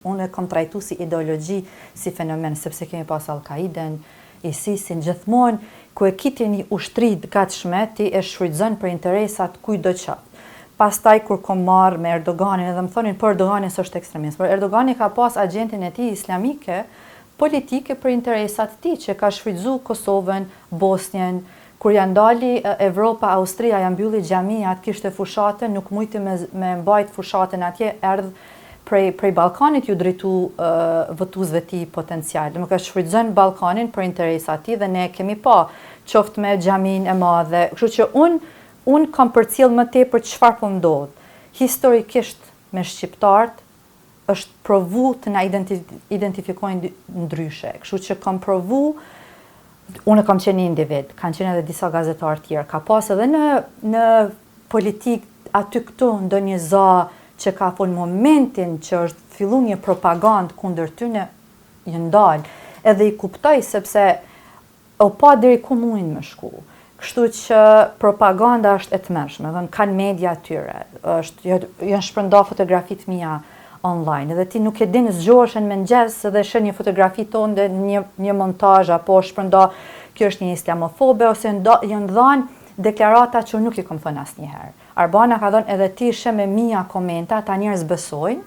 Unë e kom trajtu si ideologji, si fenomen, sepse kemi pas Al-Qaiden, ISIS-in, gjithmonë ku e ki ti një ushtri të gatshme, ti e shfrytëzon për interesat kujtdo qoftë. Pastaj kur kom marrë me Erdoganin edhe më thonin po Erdogani s'është ekstremist, por Erdogani ka pas agjentin e tij islamike, politike për interesat tij, që ka shfrytëzu Kosovën, Bosnjën, Kur ja ndali Evropa Austria ja mbylli xhamiat kishte fushatën nuk mujti me me mbajt fushatën atje erdh prej prej Ballkanit ju drejtu votuesve tij potencial domethënë shfrytëzon Ballkanin për interesa tij dhe ne e kemi pa qoftë me xhaminë e madhe kështu që unë unë kam përcjell më tepër çfarë po ndodh historikisht me shqiptarët është provu të na identifikojnë ndryshe. Kështu që kam provu, unë kam qenë një individ, kanë qenë edhe disa gazetarë tjerë, ka pas edhe në, në politikë aty këtu ndonjë za që ka fol momentin që është fillu një propagandë kundër tyne, janë ndalë. Edhe i kuptoj sepse O pa deri ku mujnë me shku. Kështu që propaganda është e tmerrshme, dhe kanë media tyre, është janë shpërnda fotografi të mia online dhe ti nuk e din zgjohesh në mëngjes dhe sheh një fotografi tonde një një montazh apo shpërnda kjo është një islamofobe ose nda, janë dhanë deklarata që unë nuk i kam thënë asnjëherë. Arbana ka dhënë edhe ti sheh me mija komenta, ata njerëz besojnë.